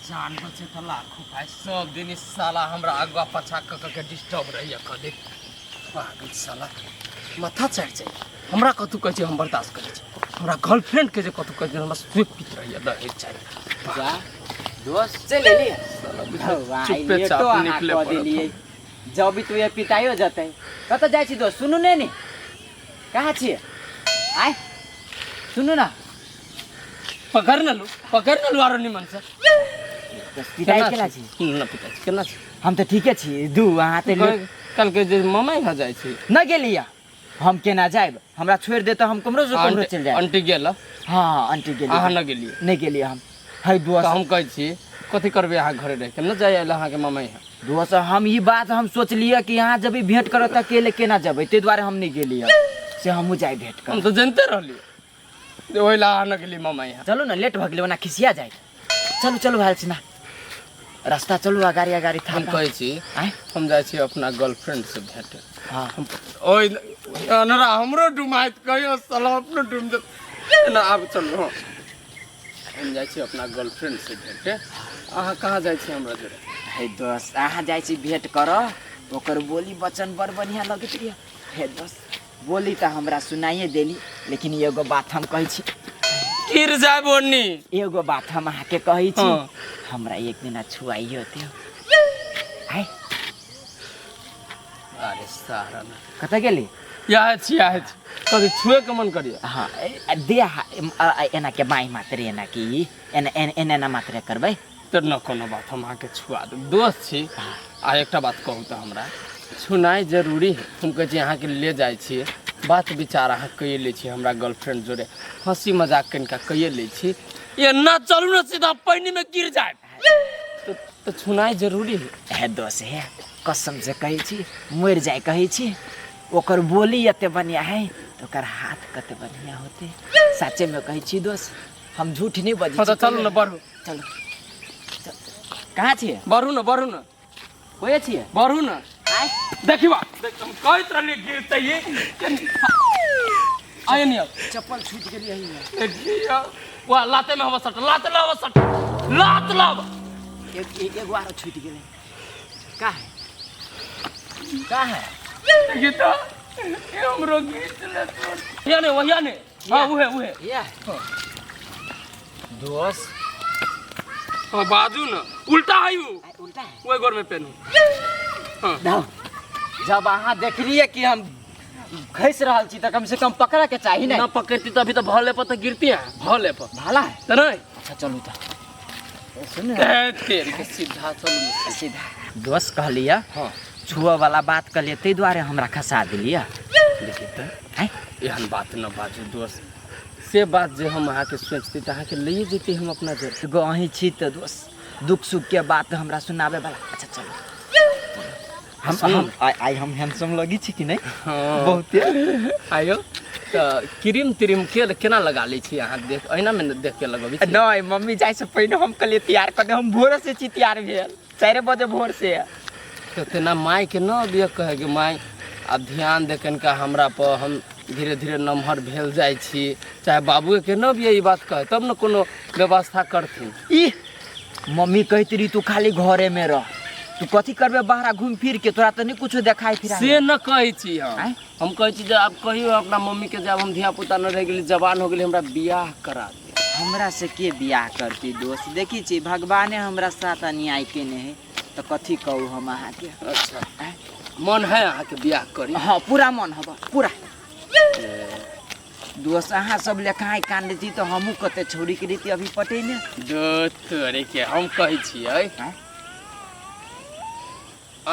जान बचे तऽ लाखो भाई सब दिन ई साला हमरा आगुआ पाछा कऽ कऽ के डिस्टर्ब रहैया खाली पागल साला माथा चढ़ि जाइ हमरा कतू कहै छै हम बर्दाश्त करै छी हमरा गर्लफ्रेंड के जे कतू कहै छै हमरा सुख पीत रहैया दहेज चाही जा दोस्त चलि एलियै चुपे चाप निकले कऽ पड़त देलियै जब भी तू ये पिताइयो जेतै कतऽ जाइ छी दोस्त सुनू ने नी कहाँ छियै आय सुनू ना पकड़ न लू पकड़ न लू आरो निमन से पिताई केना छी न पिताई छी केना छी हम तऽ ठीके छी दू अहाँ तऽ कल कल के जे ममाई घर जाइ छी न गेलियै हम केना जायब हमरा छोड़ि दे तऽ हम कमरो से कमरो चलि जायब आंटी गेल हँ आंटी गेली अहाँ न गेलियै नहि गेलियै हम है तऽ दोस्त हम कहै छी कथी करबै अहाँ घरे रहि के न जाइ आयल अहाँके ममाई यहाँ दोस्त हम ई बात हम सोचलियै कि यहाँ जब भेंट करत तऽ अकेले केना जेबै ताहि दुआरे हम नहि गेलियै से हमहूँ जाय भेंट हम कर तऽ जनते रहलियै जे ओहि लए अहाँ न गेलियै ममाई यहाँ चलू ने लेट भऽ गेलै ओना खिसिया जाय चलू चलू हाल सिना रास्ता चलू अगाड़ी अगाड़ी हम था कहै छी आँय हम जाइ छी अपना गर्लफ्रेंड से भेंट हँ हम ओहि अनरा हमरो डुमाइत कहियो साला अपनो डुम जेत ना आब चलू हँ हम जाइ छी अपना गर्लफ्रेंड से भेंटे अहाँ कहाँ जाइ छी हमरा जोरे हे दोस्त अहाँ जाइ छी भेंट करऽ ओकर बोली वचन बड़ बढ़िआँ लगैत रहियै हे दोस्त बोली तऽ हमरा सुनाइए देली लेकिन एगो बात हम कहै छी गिर जाय बोनी एगो बात हम अहाँके कहै छी हाँ। हमरा एक दिना छुआइयो दियौ आय अरे सारा ना कतऽ गेली इएह छी इएह छी कथी छुए के मन करिए हाँ दे एना के बाँहि मात्रे एना की एना एना एना एना मात्रे करबै तऽ न कोनो बात हम अहाँके छुआ देब दोस्त छी आ एकटा बात कहू तऽ हमरा छुनाइ जरूरी है हम कहै छी अहाँके ले जाइ छियै बात विचार अहाँ कैए लै छी हमरा गर्लफ्रेंड जोड़े हँसी मजाक कनिका कैए लै छी एना चलू ने सीधा पानिमे गिर जाए तऽ छुनाइ जरूरी है हे दोस्त हे कसम से कहै छी मरि जाय कहै छी ओकर बोली एते बढ़िआँ है तऽ ओकर हाथ कते बढ़िआँ होतै सच्चेमे कहै छी दोस्त हम झूठ नहि बजै हँ तऽ छी चलू ने बढ़ू चलू चल। कहाँ छियै बढ़ू ने बढ़ू ने कोए छियै बढ़ू ने आय देखिबा देख हम कहैत रहलियै गिरतै आय नहीं अब चप्पल छूटि गेलै है देखियो वाह लाते में हवा सट लात लाव सट लात लाव एक एक एगो आरो छूटि गेलै का है का है देखी तो ये हमरो गीत ले तो या ने वही ने हां उहे उहे या दोस्त हां बाजू न उल्टा है उ आय, उल्टा है ओए गोर में पेनू हां दाओ जब अहाँ देखलिए कि हम खसि रहल छी तऽ कम से कम पकड़ऽ के चाही ने ना पकड़ती तो अभी तो भले पर तो गिरती है भले पर भाला है तो नहीं अच्छा चलू तऽ सुन ए, तेल के सीधा चलू न। सीधा दोस्त कहलिए हाँ छुअ वाला बात कहलिए ताहि दुआरे हमरा खसा देलिए देखिए तऽ आँय एहन बात न बाजू दोस्त से बात जे हम अहाँके सोचती तऽ अहाँके लैए जैती हम अपना जर एगो अहीं छी तऽ दोस्त दुख सुख के बात हमरा सुनाबे वाला अच्छा चलू हम हम आइ हम हैंडसम लगी छी कि नहि हँ बहुते आयो तऽ क्रीम त्रीम के केना लगा लै छी अहाँ देख अहिना मे देख के लगबै छी नहि मम्मी जाइ से पहिने हम कहलिए तैयार कर दे हम भोरे से छी तैयार भेल 4 बजे भोर से तऽ तेना मायके न अबियै कहै कि माय आब ध्यान दे कनिका हमरा पर हम धीरे धीरे नमहर भेल जाइ छी चाहे बाबुएके न अबियै ई बात कहै तब ने कोनो व्यवस्था करथिन ई मम्मी कहैत रही तू खाली घरे में रह तू कथी करबे बाहर घूम फिर के तोरा तऽ नहीं कुछो देखाई फिर से न कहै छी हम आँय? हम कहै छी जे आब कहियो अपना मम्मीके जे आब हम धिया पुता न रहि गेली जवान हो गेली हमरा बियाह करा दे हमरा से के बियाह करती दोस्त देखी छी भगवाने हमरा साथ अन्याय केने है तऽ कथी कहू हम अहाँके अच्छा मन है अहाँके बियाह करी हाँ पूरा मन हब पूरा दोस्त अहाँ सब लेखा आइ कान रही तऽ हमहूँ कते छौड़ी के रही अभी पटेने दोस्त तोरे के हम कहै छियै आँय?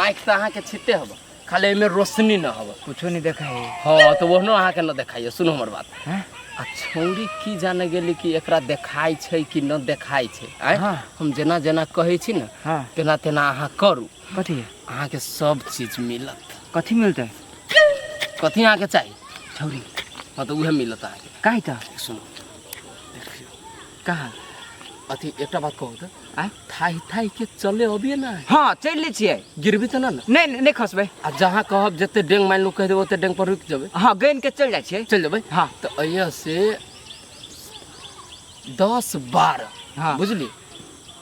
आँखि तऽ अहाँके छिते हब खाली एहिमे रोशनी न हब कुछो नहीं देखा है हाँ तऽ ओहनो अहाँके न देखाइए सुनू हमर बात हैं? आ छौड़ी की जाने गेली कि एकरा देखाइ छै कि न देखाइ छै आँय हाँ। हम जेना जेना कहै छी ने हाँ तेना तेना अहाँ करू कथी अहाँके सब चीज मिलत कथी मिलतै कथी अहाँके चाही छौड़ी हाँ तऽ उएह मिलत अहाँके काहे तऽ सुनू देखियौ कहाँ अथी एकटा बात कहू तऽ आँय? थाहि थाहि के चले अबिए ना हाँ चलि लै छियै गिरबी तऽ ना ने नहि नहि नहि खसबै आ जहाँ कहब जते डेंग मानि लू कहि देबै ओते डेंग पर रुकि जेबै हाँ गनि के चलि जाइ छियै चलि जेबै हाँ तऽ एहिया से 10 12 हाँ। बुझली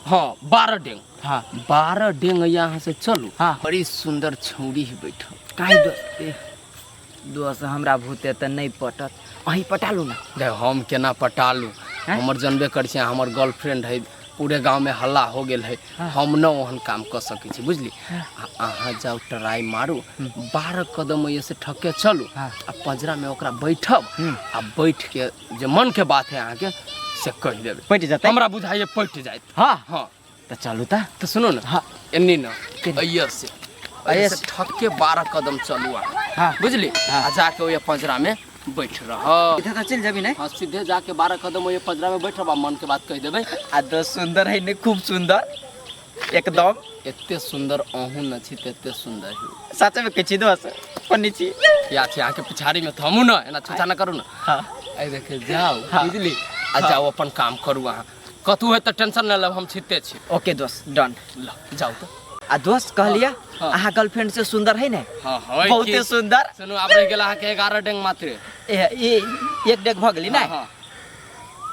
हाँ 12 डेंग। हाँ। 12 डेंग यहाँ से चलू। हाँ। बड़ी सुंदर छौड़ी है बैठल। काहे दोस्त? ए, दोस्त हमरा भूते तऽ नहि पटत, अहीं पटालू ना। देख हम केना पटालू, हमर जनबे कर छी, हमर गर्लफ्रेंड है, पूरे गांव में हल्ला हो गेल है। हम न ओहन काम कर सकै छी, बुझली। अहाँ जाउ ट्राई मारू, 12 कदम ओहिए से ठके चलू। आ पंजरा में ओकरा बैठब आ बैठ के जे मन के बात है अहाँके से कहि देबै। पटि जेतै? हमरा बुझाइए पटि जायत। हाँ। हाँ। तऽ चलू तऽ। तऽ सुनू ने। हाँ। एन्नी न, केने? अइये से। अइये अइये से ठक के 12 कदम चलू अहाँ। हाँ। बुझली? हाँ। आ जाके ओहि पंजरा में बैठ रह। इधर तऽ चलि जेबी ने? हाँ, सीधे जाके 12 कदम ओहि पंजरा में बैठ रह, मन के बात कहि देबै। आ दोस्त सुंदर है ने, खूब सुंदर एकदम। एते सुंदर अहूँ न छी तेते सुंदर ही। सच में कहै छी दोस्त, पन्नी छी। या छी अहाँके पिछाड़ी में थमू न, एना छुछा न करू न। हाँ। एहि देखे जाउ। हाँ। बुझली? आ जाउ अपन काम करू अहाँ, कतहु है तऽ टेंशन न लेब, हम छिते छी। ओके दोस्त, डन। ल जाउ तऽ। आ दोस्त कहलियै हाँ। अहाँ गर्लफ्रेंड से सुंदर है ने? हाँ, हाँ, बहुते की? सुंदर। सुनू, आब रहि गेल अहाँके 11 डेंग मात्र। ए, ए, एक डेग भऽ गेली ने? हाँ,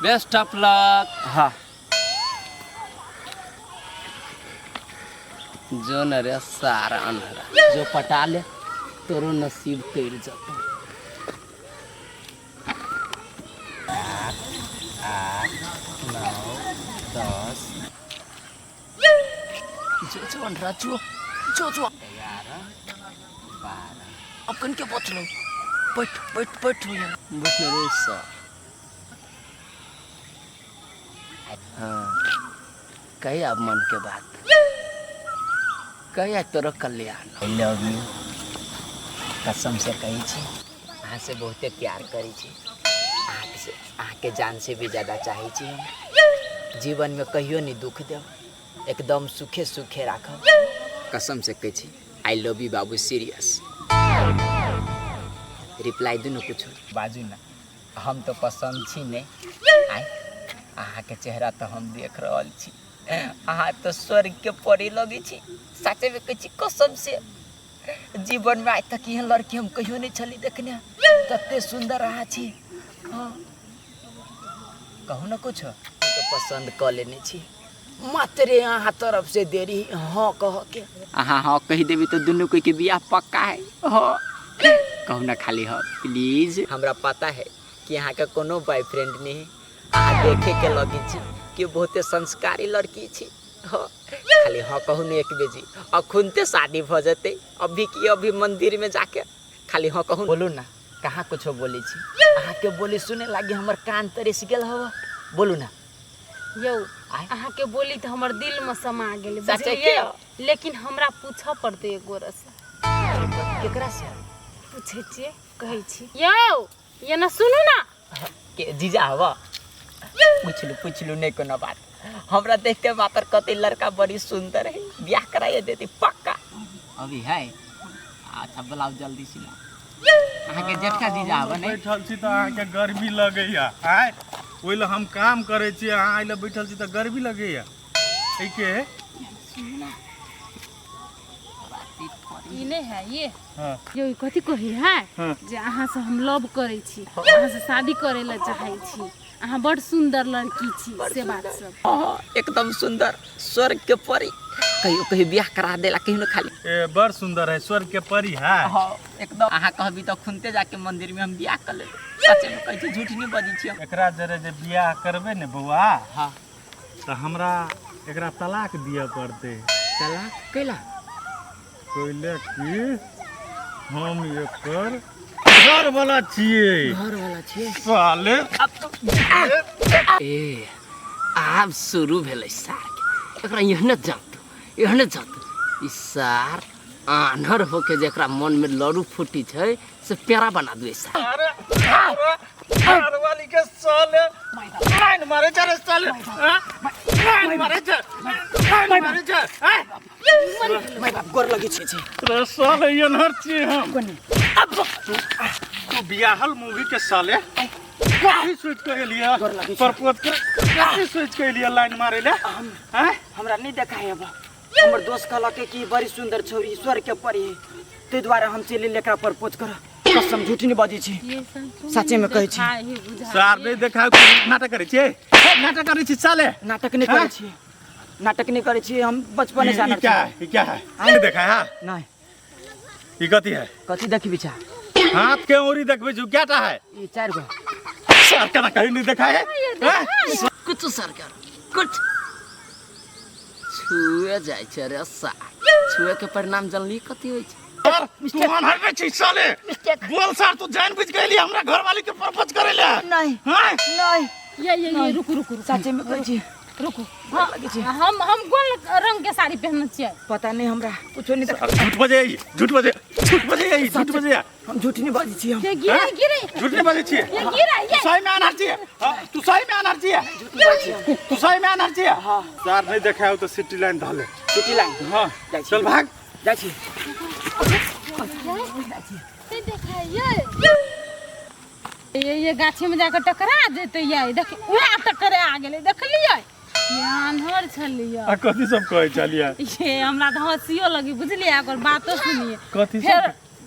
बेस्ट ऑफ लक। हाँ। जो न रे सारा अन्हरा, जो पटा ले तोरो नसीब तर जतो। 8 9 10। जो जो अन्हरा, जो जो जो। 11 12। अब कन के बचलो? बैठ बैठ बैठ हो यहाँ। बैठ न रे सा। हाँ, कही अब मन के बात, कही तोरो कल्याण। I love you, कसम से कहै छी, अहाँ से बहुते प्यार करै छी, अहाँके जान से भी ज्यादा चाहै छी हम। जीवन में कहियो नहीं दुख देब, एकदम सुखे सुखे राखब। कसम से कहै छी, I love you बाबू, सीरियस। रिप्लाई दू न कुछो। बाजू ना, हम तो पसंद छी ने। आय अहाँके चेहरा तो हम देख रहल छी, अहाँ तो स्वर्ग के परी लगै छी। सच में कहै छी, कसम से जीवन में आइ तक एहन लड़की हम कहियो नहीं छली देखने, तते सुंदर अहाँ छी। हाँ कहू ना कुछ। तो पसंद कऽ लेने छी, मात्रे अहाँ तरफ से देरी हाँ कह के। अहाँ हाँ कहि देबी तो दुनू कोई के बियाह पक्का है। हाँ कहू ना खाली हाँ प्लीज। हमरा पता है कि अहाँ के कोनो बॉयफ्रेंड नहीं है, अहाँ देखे के लगी छी कि बहुते संस्कारी लड़की छी। हाँ खाली हाँ कहू ने एक बेजी, अखुनते शादी भऽ जेतै अभी की अभी मंदिर में जाके। खाली हाँ कहू। बोलू ना, कहाँ कुछो बोलै छी? अहाँके बोली सुने लागी हमर कान तरस गेल हव। बोलू ना। यौ अहाँके बोली तऽ हमर दिल में समा गेल, सचे बुझलियै? के? लेकिन हमरा पूछऽ पड़तै एगो से। केकरा से? पूछै छियै, कहै छी। यौ ये ना सुनू ना। के जीजा हव? पूछलू पूछलू, नहीं कोनो बात। हमरा देखते मात्र कते लड़का बड़ी सुंदर है, बियाह कराइए देती पक्का। अभी है? अच्छा बुलाओ जल्दी से ना। अहाँके जेठका जीजा हव ने? बैठल छी तऽ अहाँके गर्मी लगैया, आय ओहि लए हम काम करै छी, अहाँ एहि लए बैठल छी तऽ गर्मी लगैया। एहिके ई नहीं है ये। हाँ। यौ कथी कही है? हाँ। जे अहाँ से हम लव करै छी, अहाँ से शादी करे ला चाहै छी, अहाँ बड़ सुंदर लड़की छी, से बात सब। हाँ, एकदम सुंदर स्वर्ग के परी, कहियो कहियो बियाह करा देला कहियो ना खाली। ए बड़ सुंदर है, स्वर्ग के परी है। हाँ एकदम। अहाँ कहबी तऽ खुनते जाके मंदिर में हम बियाह कर लेबै। सच में कहै छी, झूठ नहीं बजै छी हम। एकरा जरे जे बियाह करबै ने बौआ, हाँ। तऽ हमरा एकरा तलाक दिअ पड़तै। तलाक कैला? कैले कि हम एकर घर वाला छियै। घर वाला छियै? साले। ए आब शुरू भेलै सार के, एकरा एहने जात एहने जात। ई सार आन्हर होके जेकरा मन में लड़ू फूटी छै से पेड़ा बना दू सार। अरे घर वाली के साले लाइन मारे जा रे साले, लाइन मारे जा, लाइन मारे जा। माय बाप गोर लगै छी। रे साले एनहर छियै हम। तू बियाहल मूवी के साले कथी सोच के एलियै? प्रपोज कर कथी सोच के एलियै लाइन मारे ले? हैं? हमरा नहीं देखा है अब। हमर दोस्त कहलक कि बड़ी सुंदर छौरी स्वर्ग के परी है, ताहि दुआरे हम चलि एकरा प्रपोज कर। कसम झूठ नहीं बजै छी, सचे में कहै छी। सार नहीं देखा, नाटक करै छियै, नाटक करै छी साले। नाटक नहीं करै छी। नाटक नहीं करै छी हम बचपने से ई आनर क्या छी। है ई क्या है नहीं देखा है नहीं ई कथी है कथी देखी बिछा हाथ के उंगली देखबै छु क्या टा है ई चारि गो सर केना कहीं नहीं देखा है हैं? कुछ सरकार कुछ छुए जाइ छै रे सा छुए के परिणाम जानली कथी होइ छै सर तू अनहर रे छी साले बोल सर तू जान बुझ गेली हमरा घरवाली के प्रपोज करे ले नहीं हैं नहीं ये ये ये रुकू रुकू रुकू सच्चे में कहै छी रुकू हाँ, हम कोन रंग के साड़ी पहनने छियै पता नहीं हमरा कुछो नहीं देख झूठ बजे ई, झूठ बजे झूठ बजे ई, झूठ बजे हम झूठ नहीं बाजै छी हम ये गिरे गिरे झूठ नहीं बजे छी ये गिरे तू ये सही में अनहर छी हाँ, तू सही में अनहर छी तू सही में अनहर छी सर नहीं देखा हो तो सिटी लाइन धले सिटी लाइन हाँ जाइ छी। चल भाग जाइ छी ये देखाइए ये ये गाछी में जाकर टकरा जेतै ये देख उएह टकरा गेलै देखलियै ये आन्हर छलियै आ कथी सब कहै छलियै ये हमरा तऽ हँसियो लगी बुझलियै ओकर बातो सुनिए कथी सब? फेर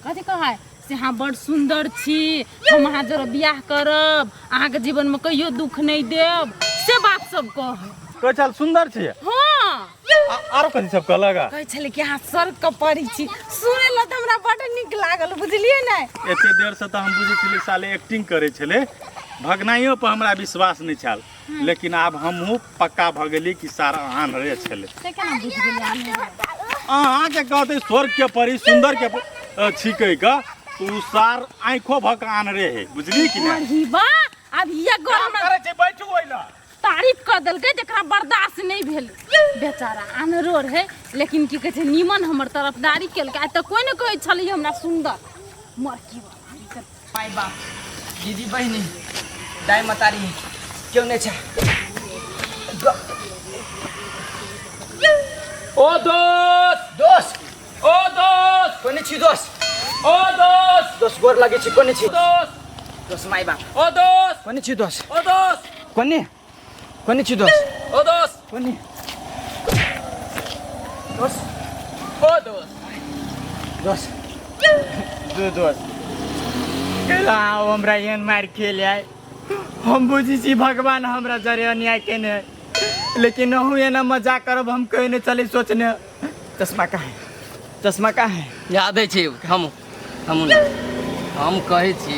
कथी कहै से अहाँ बड़ सुन्दर छी हम अहाँ जरा बियाह करब अहाँके जीवनमे कहियो दुख नहि देब से बात सब कहै कहै छल सुन्दर छी हँ आरो कथी सब कहलक कहै छलै कि अहाँ स्वर्ग के परी छी सुनै लए तऽ हमरा बड्ड नीक लागल बुझलियै ने एते देर से तऽ हम बुझै छलियै साले एक्टिंग करै छलै भगनाइयो पर हमरा विश्वास नहि छल लेकिन आब हमहूँ पक्का भऽ गेली कि सार आन्हरे छलै से केना बुझि गेलियै आन्हरे? अहाँके कहतै स्वर्ग के परी सुन्दर के छी कहि कऽ तऽ ओ सार आँखो भऽ कऽ आन्हरे है बुझली कि नहि अरे वाह आब ये गो हमरा करै छै बैठू ओहि लए तारीफ कऽ देलकै जकरा बर्दाश्त नहि भेल बेचारा आन्हरो रहै लेकिन की कहै छै नीमन हमर तरफदारी केलकै आइ तऽ कोइ ने कहै छलै हमरा सुन्दर मरकी वाला माय बाप दीदी बहिनी दाइ मतारी केओ नहि छै ओ दोस्त दोस्त ओ दोस्त कोने छी दोस्त ओ दोस्त दोस्त गोर लागै छी कोने छी दोस्त दोस्त माय बाप ओ दोस्त कोने छी दोस्त ओ दोस्त कोने कोने छी दोस्त ओ दोस्त कोने दोस्त ओ दोस्त दोस्त दू दोस्त केला हमरा एहन मारि खेल आय हम बुझी छी भगवान हमरा जरे अन्याय केने है लेकिन अहूँ एना मजाक करब हम कहियो नहि चली सोचने चश्मा कहाँ है चश्मा कहाँ है याद छै हम हम हम कहै छी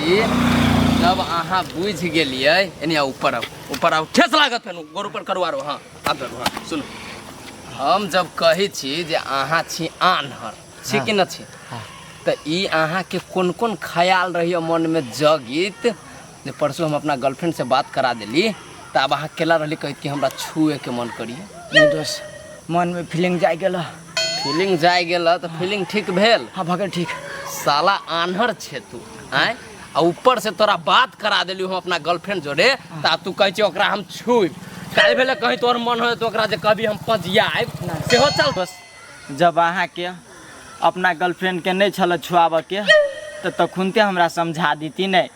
जब अहाँ बुझि गेलियै एने आउ ऊपर आउ ऊपर आउ ठेस लागत फेनु गोड़ ऊपर करू आरो हाँ आब धरू हाँ सुनू हम जब कहै छी जे अहाँ छी आन्हर छी कि न छी तऽ ई अहाँके कोन कोन ख्याल रहैए मनमे जगित जे परसू हम अपना गर्लफ्रेंड से बात करा देली तऽ आब अहाँ केला रहली कहैत कि हमरा छुएके मन करिए नहीं दोस्त मनमे फीलिंग जाय गेल फीलिंग जाय गेल तऽ फीलिंग ठीक भेल हाँ भऽ गेल ठीक साला आन्हर छे तू आँय आ ऊपर से तोरा बात करा देली हम अपना गर्लफ्रेंड जोड़े तऽ आब तू कहै छी ओकरा हम छुब काल्हि भेलै कहीं तोहर मन होय तऽ ओकरा जे कभी हम पजियाएब सेहो चल बस जब अहाँके अपना गर्लफ्रेंडके नहि छल छुआबऽके तऽ तखुनते हमरा समझा देती नहि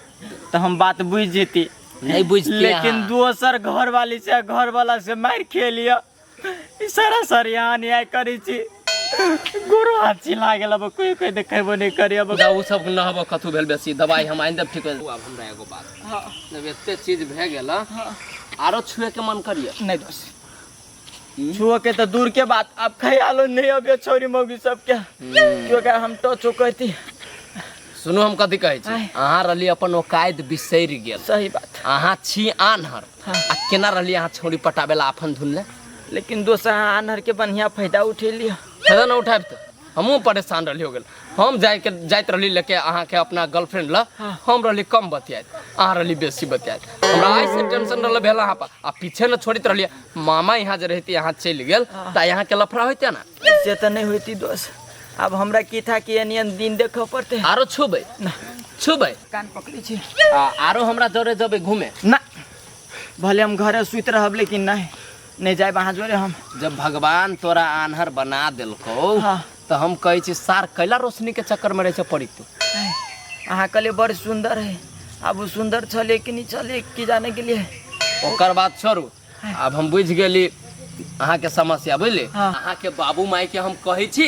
तऽ हम बात बुझि जेती नहि बुझती लेकिन अहाँ। दोसर घरवाली से घरवाला से मारि खेलिए ई सरासर यहाँ अन्याय करै छी गोरो हाथ छिला गेल अब कोई कोई देखेबो नहि करी अब उ सब नहबो कथू भेल बेसी दवाई हम आनि देब ठीक हो आब हमरा एगो बात जब एते चीज भए गेल आरो छुए के मन करिए नहीं दोस्त छुओ के तो दूर के बात अब ख्यालो नहीं अब ये छोरी मौगी सबके क्यों हम टचो कहती सुनू हम कथी कहै छी अहाँ रहली अपन औकात बिसरि गेल सही बात अहाँ छी आन्हर आ केना रहली अहाँ छौड़ी पटाबे ला आफन धुनले लेकिन दोस्त अहाँ आन्हर के बढ़िया फायदा उठेली फायदा न उठायब तऽ हमहूँ परेशान रहली हो गेल हम जाइके जाइत रहली लेके अहाँके अपना गर्लफ्रेंड लग हम रहली कम बतियाइत अहाँ रहली बेसी बतियाइत हमरा आइसँ टेंशन रहल भेल अहाँ पर आ पीछे न छोड़ैत रहलियै मामा यहाँ जे रहिती यहाँ चलि गेल तऽ अहाँके लफड़ा होइते ने से तऽ नहि होती दोस्त अब हमरा की था कि एनियन दिन देखऽ पड़ते आरो छुबै छुबै कान पकड़ै छी आ आरो हमरा जरे जेबै घूमे ना भले हम घरे सुति रहब लेकिन नहीं नहीं जायब अहाँ जोरे हम जब भगवान तोरा आन्हर बना देलकौ हाँ। तऽ हम कहै छी सार कैला रोशनी के चक्कर में रहै छै पड़ी तू अहाँ कहलियै बड़ सुन्दर है आब ओ सुन्दर छलै कि नहि छलै की जाने के लिए ओकर बात छोड़ू आब हम बुझि गेली अहाँके समस्या बुझली हाँ। अहाँके बाबू माई के हम कहै छी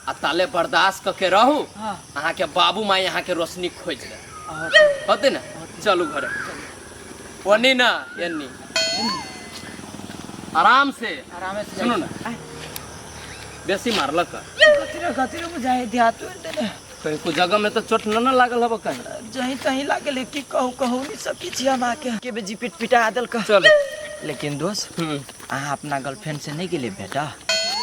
आ ताले बर्दाश्त कऽ के रहू अहाँके बाबू माई अहाँके रोशनी खोजि देत होतै ने चलू घरे ओनी ना एन्नी आराम से। आराम से। सुनू ना, बेसी मारलक? कथी कथी बुझाइ देहात देने। कहीं को जगह में तो चोट न न लागल हब कहीं? जहीं तहीं लागल, की कहू कहू नहीं सकी छी हम आके के बेजी पिट पिटा देलक। चल। लेकिन दोस्त, अहाँ अपना गर्लफ्रेंड से नहीं गेले बेटा?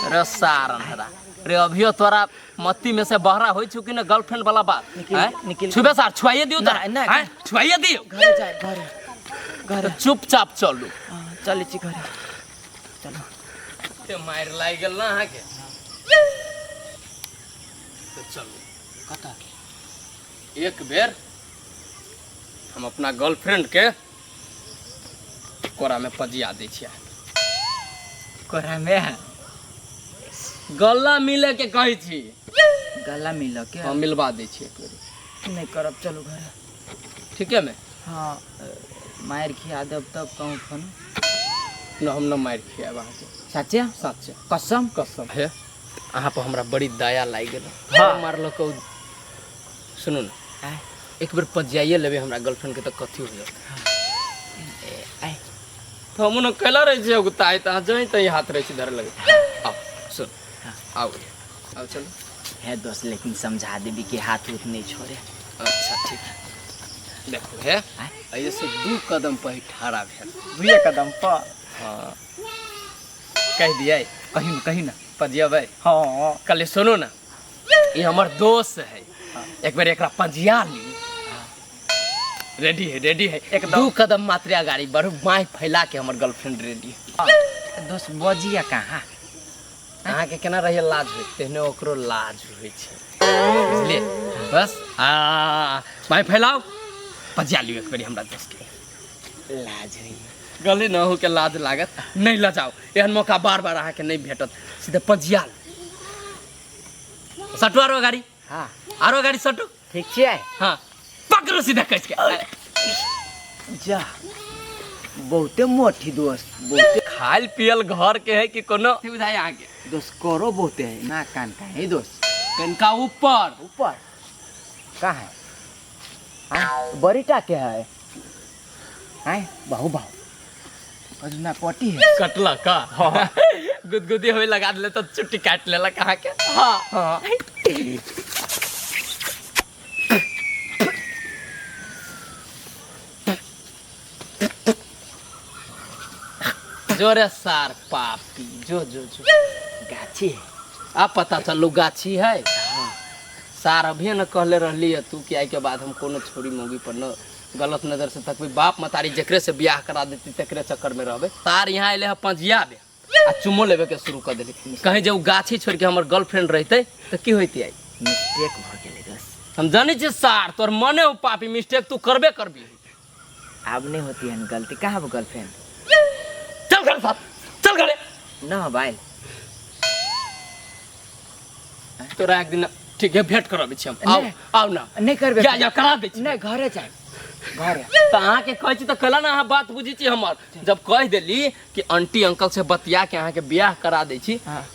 रे सार अन्हरा रे, अभियो तोरा मत्ती में से बहरा होई छु कि ना गर्लफ्रेंड वाला बात? निकल- हैं? निकल- छुबे सार, छुआइए दियो तोरा। ना, ना। हैं? छुआइए दियो। घरे जाए, घरे घरे। चुपचाप चलू। हाँ, चलै छी घरे, चलो। ते मारि लागि गेल ना अहाँके, तो चलू। कतऽ? एक बेर हम अपना गर्लफ्रेंड के कोरा में पजिया दै छियै। कोरा में? गला मिले के कहै छी। गला मिल के? हम मिलवा दै छियै एक बेर। नहीं करब, चलू घरे। ठीक है में? हाँ, मारि खिया देब तब कहूँ फोन। न, हम न मारि खियाब अहाँके। सच्चे? सच्चे। कसम? कसम। हे, अहाँ पर हमरा बड़ी दया लागि गेल। हाँ, मारलक। सुनू ने। आय। एक बेर पजियाइए लेबै हमरा गर्लफ्रेंड के तऽ कथी हो जायत? आय। तऽ हमहूँ ने कैला रहै छियै उगताइ, तऽ अहाँ जहीं तहीं हाथ रहै छी धरे लगे। आउ, सुन, आउ आउ, चलू। है दोस्त, लेकिन समझा देबी कि हाथ उथ नहीं छोड़े। अच्छा ठीक है, देखू हे, एहिसँ 2 कदम पर ठाड़ा भेल। दुए कदम पर? हाँ, कहि दियै? कही ना, कही ना। पजियबै? हाँ। कहलियै, सुनू ने, ई हमर दोस्त है, एक बेर एकरा पजिया ली। रेडी है, रेडी है। एकदम। 2 कदम मात्र अगाड़ी बढ़ू, बाँहि फैला के हमर गर्लफ्रेंड रेडी है। दोस्त, बजिया कहाँ? अहाँके केना रहिए लाज होइ, तेहने ओकरो लाज होइ छै, बुझलियै? बस आ बाँहि फैलाउ, पजिया लियौ एक बेर हमरा दोस्त के। लाज होइ? गले न हो के लाज लागत? नहि लजाउ, एहन मौका बार बार अहाँके नहि भेटत। सीधे पजिया लियौ। सटू आरो गाड़ी। हाँ। आरो गाड़ी सटू। ठीक छियै? हाँ, पकड़ू सीधा कस के। जा, बहुते मोटी दोस्त, बहुते। खायल पियल घर के है कि कोनो बुझाइ अहाँके? दोस्त, करो बहुते है ना, कान का है दोस्त? कनका ऊपर। ऊपर कहाँ है? हाँ, बड़ी टा के है। आय बहु बहु अजुना पटी है। कटला का गुदगुदी होए लगा दिले तो चुट्टी काट लेलक अहाँके। हाँ हाँ। जोरे सार पापी, जो जो जो। गाछी है। आ पता चलू गाछी है। सार, अभी न कहले रहली है तू कि आई के बाद हम कोनो छोरी मौगी पर न गलत नजर से तकबै, बाप मतारी जकरे से बियाह करा देती तकरे चक्कर में रहबै। तार यहाँ अयले है पंजिया बे आ चुमो लेबे के शुरू कर देली। कहीं जे उ गाछी छोड़ के हमर गर्लफ्रेंड रहते तऽ की होइते आई? मिस्टेक भ गेलै दोस्त। हम जानै छियै सार, तोर मने हो पापी, मिस्टेक तू करबे करबी। आब नहीं होती है गलती। कहाँ अब गर्लफ्रेंड? चल घर साथ, चल घरे। न भाई। तोरा एक दिन ठीक है भेंट करबै छी हम। आउ। नहि। आउ ना। नहीं करबे। जा जा, करा दै छी। नहीं, घरे जाए, घरे। तऽ अहाँके कहै छी तऽ कहला ने, अहाँ बात बुझै छी हमर। जब कहि देली कि आंटी अंकल से बतिया के अहाँके बियाह करा दै छी, हाँ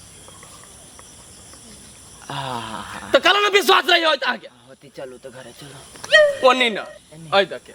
आ तऽ कहला ने विश्वास नहीं होइत अहाँके। होती, चलू तो घरे चलो। ओनी न, एहि दके।